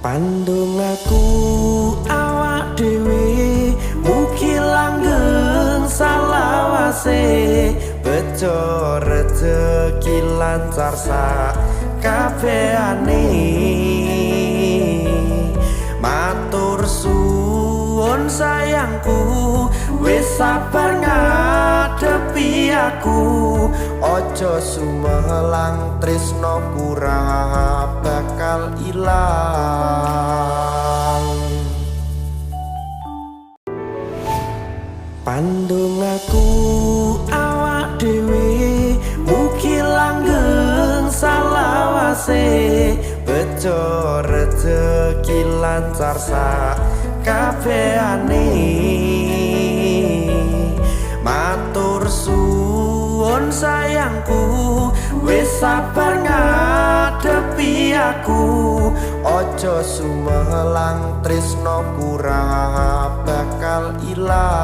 Pandongaku awak dhewe mugi langgeng salawase, bejo rejeki lancar sak kabehane. Matur suwun sayangku, wis sabar ngadepi aku. Aja sumelang, tresno ora bakal ilang. Pandongaku awak dhewe mugi langgeng salawase, bejo rejeki lancar sak kabehane. Matur suwun sayangku, wis sabar ngadepi aku. Aja sumelang, tresno ora bakal ilang.